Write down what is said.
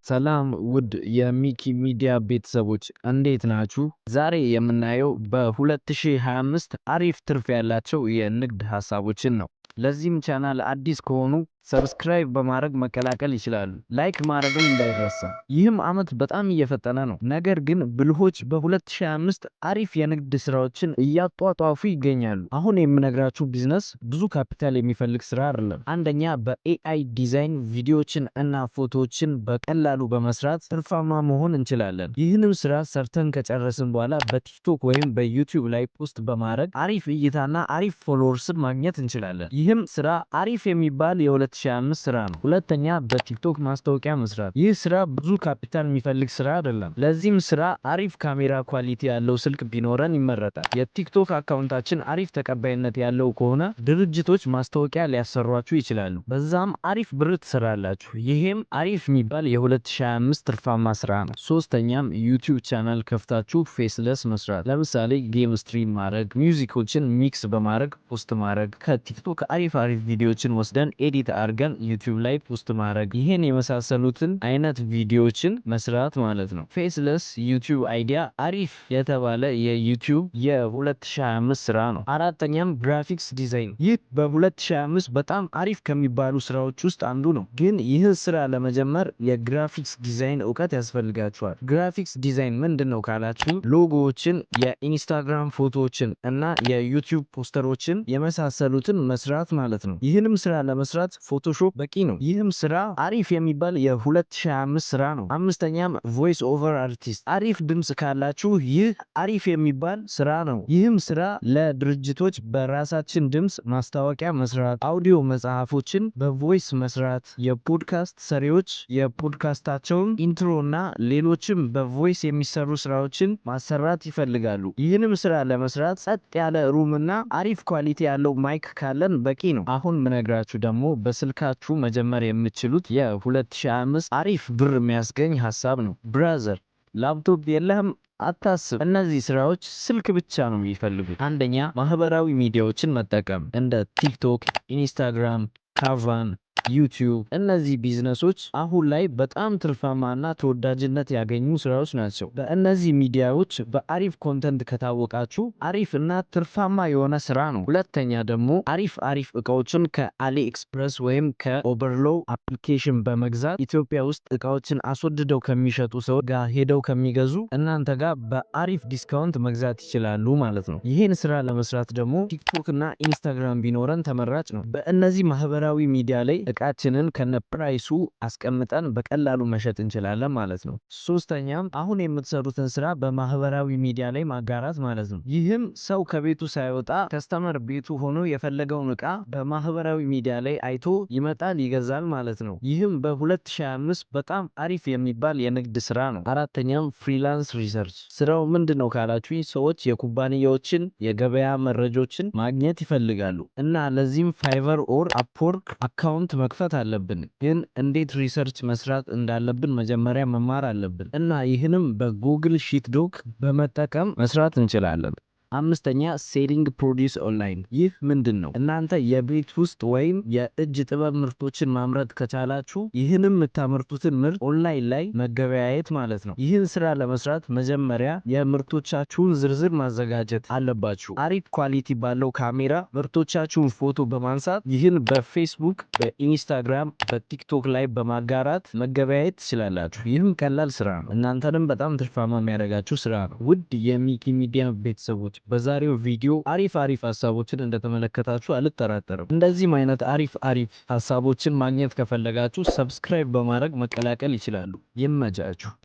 ሰላም ውድ የሚኪ ሚዲያ ቤተሰቦች፣ እንዴት ናችሁ? ዛሬ የምናየው በ2025 አሪፍ ትርፍ ያላቸው የንግድ ሀሳቦችን ነው። ለዚህም ቻናል አዲስ ከሆኑ subscribe በማድረግ መቀላቀል ይችላሉ። Like ማድረግም እንዳይረሳ። ይህም ዓመት በጣም እየፈጠነ ነው። ነገር ግን ብልሆች በ2025 አሪፍ የንግድ ስራዎችን እያጧጧፉ ይገኛሉ። አሁን የምነግራችሁ ቢዝነስ ብዙ ካፒታል የሚፈልግ ስራ አይደለም። አንደኛ፣ በ AI design ቪዲዮዎችን እና ፎቶዎችን በቀላሉ በመስራት ትርፋማ መሆን እንችላለን። ይህንም ስራ ሰርተን ከጨረስን በኋላ በቲክቶክ ወይም በዩቲዩብ ላይ post በማድረግ አሪፍ እይታና አሪፍ followers ን ማግኘት እንችላለን። ይህም ስራ አሪፍ የሚባል የ2025 ስራ ነው። ሁለተኛ፣ በቲክቶክ ማስታወቂያ መስራት። ይህ ስራ ብዙ ካፒታል የሚፈልግ ስራ አይደለም። ለዚህም ስራ አሪፍ ካሜራ quality ያለው ስልክ ቢኖረን ይመረጣል። የቲክቶክ account ኣችን አሪፍ ተቀባይነት ያለው ከሆነ ድርጅቶች ማስታወቂያ ሊያሰሯችሁ ይችላሉ። በዛም አሪፍ ብር ትሰራላችሁ። ይሄም አሪፍ የሚባል የ2025 ትርፋማ ስራ ነው። ሶስተኛም ዩቲዩብ ቻናል ከፍታችሁ faceless መስራት። ለምሳሌ game stream ማድረግ፣ music ኦችን mix በማድረግ post ማድረግ፣ ከቲክቶክ አሪፍ አሪፍ ቪዲዮዎችን ወስደን edit አድርገን ዩቲዩብ ላይ post ማድረግ፣ ይህን የመሳሰሉትን አይነት ቪዲዮዎችን መስራት ማለት ነው። Faceless ዩቲዩብ idea አሪፍ የተባለ የዩቲዩብ የ2025 ስራ ነው። አራተኛም graphics design። ይህ በ2025 በጣም አሪፍ ከሚባሉ ስራዎች ውስጥ አንዱ ነው። ግን ይህን ስራ ለመጀመር የ graphics design እውቀት ያስፈልጋችኋል። Graphics design ምንድን ነው ካላችሁ፣ ሎጎዎችን፣ የኢንስታግራም ፎቶዎችን እና የዩቲዩብ ፖስተሮችን የመሳሰሉትን መስራት ማለት ነው። ይህንም ስራ ለመስራት ፎቶሾፕ በቂ ነው። ይህም ስራ አሪፍ የሚባል የ2025 ስራ ነው። አምስተኛም voice over artist። አሪፍ ድምፅ ካላችሁ ይህ አሪፍ የሚባል ስራ ነው። ይህም ስራ ለድርጅቶች በራሳችን ድምፅ ማስታወቂያ መስራት፣ አውዲዮ መጽሐፎችን በ voice መስራት፣ የፖድካስት ሰሪዎች የፖድካስታቸውን intro እና ሌሎችም በ voice የሚሰሩ ስራዎችን ማሰራት ይፈልጋሉ። ይህንም ስራ ለመስራት ጸጥ ያለ room እና አሪፍ quality ያለው mic ካለን በቂ ነው። አሁን ምነግራችሁ ደግሞ በስልካችሁ መጀመር የምትችሉት የ2025 አሪፍ ብር የሚያስገኝ ሀሳብ ነው። Brother፣ ላፕቶፕ የለህም? አታስብ። እነዚህ ስራዎች ስልክ ብቻ ነው የሚፈልጉት። አንደኛ፣ ማህበራዊ ሚዲያዎችን መጠቀም፣ እንደ ቲክቶክ፣ ኢንስታግራም፣ ካቫን፣ ዩቲዩብ። እነዚህ ቢዝነሶች አሁን ላይ በጣም ትርፋማና ተወዳጅነት ያገኙ ስራዎች ናቸው። በእነዚህ ሚዲያዎች በአሪፍ content ከታወቃችሁ አሪፍ እና ትርፋማ የሆነ ስራ ነው። ሁለተኛ ደግሞ አሪፍ አሪፍ እቃዎችን ከአሊ ኤክስፕረስ ወይም ከኦበርሎ application በመግዛት፣ ኢትዮጵያ ውስጥ እቃዎችን አስወድደው ከሚሸጡ ሰዎች ጋር ሄደው ከሚገዙ እናንተ ጋር በአሪፍ discount መግዛት ይችላሉ ማለት ነው። ይህን ስራ ለመስራት ደግሞ ቲክቶክ እና ኢንስታግራም ቢኖረን ተመራጭ ነው። በእነዚህ ማህበራዊ ሚዲያ ላይ እቃችንን ከነ price ኡ አስቀምጠን በቀላሉ መሸጥ እንችላለን ማለት ነው። ሶስተኛም አሁን የምትሰሩትን ስራ በማህበራዊ ሚዲያ ላይ ማጋራት ማለት ነው። ይህም ሰው ከቤቱ ሳይወጣ customer ቤቱ ሆኖ የፈለገውን እቃ በማህበራዊ ሚዲያ ላይ አይቶ ይመጣል፣ ይገዛል ማለት ነው። ይህም በ2025 በጣም አሪፍ የሚባል የንግድ ስራ ነው። አራተኛም freelance research። ስራው ምንድን ነው ካላችሁ፣ ሰዎች የኩባንያዎችን የገበያ መረጃዎችን ማግኘት ይፈልጋሉ እና ለዚህም Fiverr or Upwork account መክፈት አለብን። ግን እንዴት research መስራት እንዳለብን መጀመሪያ መማር አለብን እና ይህንም በ Google Sheet Doc በመጠቀም መስራት እንችላለን። አምስተኛ፣ selling produce online። ይህ ምንድን ነው? እናንተ የቤት ውስጥ ወይም የእጅ ጥበብ ምርቶችን ማምረት ከቻላችሁ ይህንም የምታመርቱትን ምርት ኦንላይን ላይ መገበያየት ማለት ነው። ይህን ስራ ለመስራት መጀመሪያ የምርቶቻችሁን ዝርዝር ማዘጋጀት አለባችሁ። አሪፍ quality ባለው ካሜራ ምርቶቻችሁን ፎቶ በማንሳት ይህን በፌስቡክ፣ በኢንስታግራም፣ በቲክቶክ ላይ በማጋራት መገበያየት ትችላላችሁ። ይህም ቀላል ስራ ነው። እናንተንም በጣም ትርፋማ የሚያደርጋችሁ ስራ ነው። ውድ የሚኪ ሚዲያ ቤተሰቦች፣ በዛሬው ቪዲዮ አሪፍ አሪፍ ሀሳቦችን እንደተመለከታችሁ አልጠራጠርም። እንደዚህም አይነት አሪፍ አሪፍ ሀሳቦችን ማግኘት ከፈለጋችሁ subscribe በማድረግ መቀላቀል ይችላሉ። ይመቻችሁ።